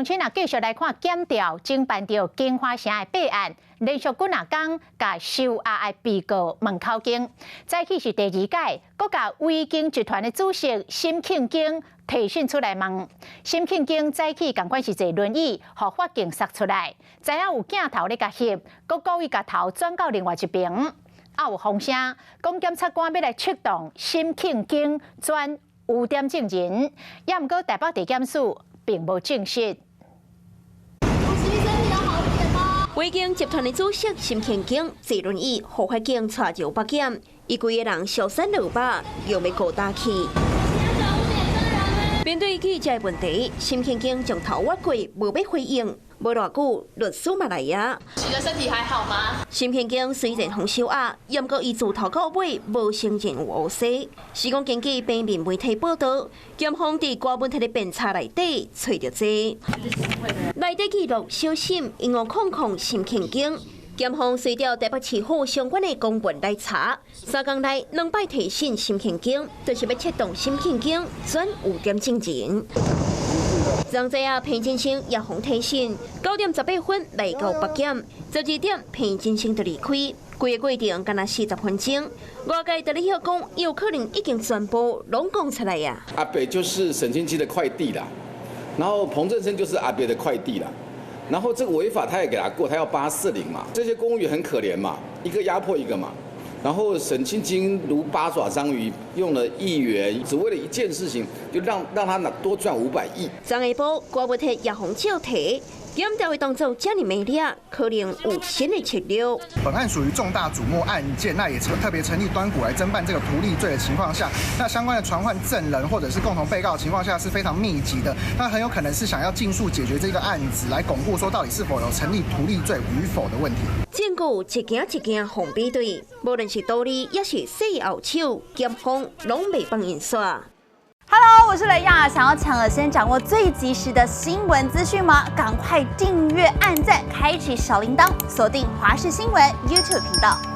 請啊繼續來看檢調偵辦著京華城的弊案，連續幾若工共收押的被告問口供。早起是第二擺，閣共維京集團的主席沈慶京提訊出來問。沈慶京早起仝款是坐輪椅，予法警捒出來，知影有鏡頭咧共翕，閣故意共頭轉到另外一邊。啊有風聲講檢察官欲來出動沈慶京轉污點證人，也毋過台北地檢署並無證實。維京集團的主席沈慶京坐輪椅，予法警帶入北檢，伊規个人消瘦落肉，又欲顧打去。面對記者問題，沈慶京將頭越過，無欲回應。無偌久，律師嘛來啊。覺得身體還好嗎？沈慶京雖然予收押，毋過伊自頭到尾無承認有烏西。是講根據平面媒體報道，檢方佇郭文鐵的辯冊內底揣著這個，內底記錄小沈1500沈慶京。檢方隨著台北市府相關的公文來查，3工內兩擺提訊沈慶京，就是欲策動沈慶京轉污點證人。昨昏啊，彭金生也予提訊，9點18分來到北檢，12點彭金生就離開，規个過程干焦40分鐘。外界佇咧講，有可能已經全部攏講出來啊。阿北就是沈慶京的快遞啦，然後彭振聲就是阿北的快遞啦，然後這個違法他也給他過，他要840嘛，這些公務員很可憐嘛，一個壓迫一個嘛。然後沈慶京如八爪章魚，用了議員，只為了一件事情，就讓他多賺500億。昨下晡，郭文鐵也予照提，檢調的動作遮爾明了，可能有新的策略。本案屬於重大矚目案件，那也特別成立專股來偵辦這個圖利罪的情況下，那相關的傳喚證人或者是共同被告的情況下是非常密集的，那很有可能是想要盡速解決這個案子，來鞏固說到底是否有成立圖利罪與否的問題。證據一件一件予比對，無論是道理，抑是勢後手，檢方攏袂放𪜶煞。 Hello，我是雷亞，想要搶先掌握最及時的新聞資訊嗎？趕快訂閱、按讚、開啟小鈴鐺，鎖定華視新聞 YouTube 頻道。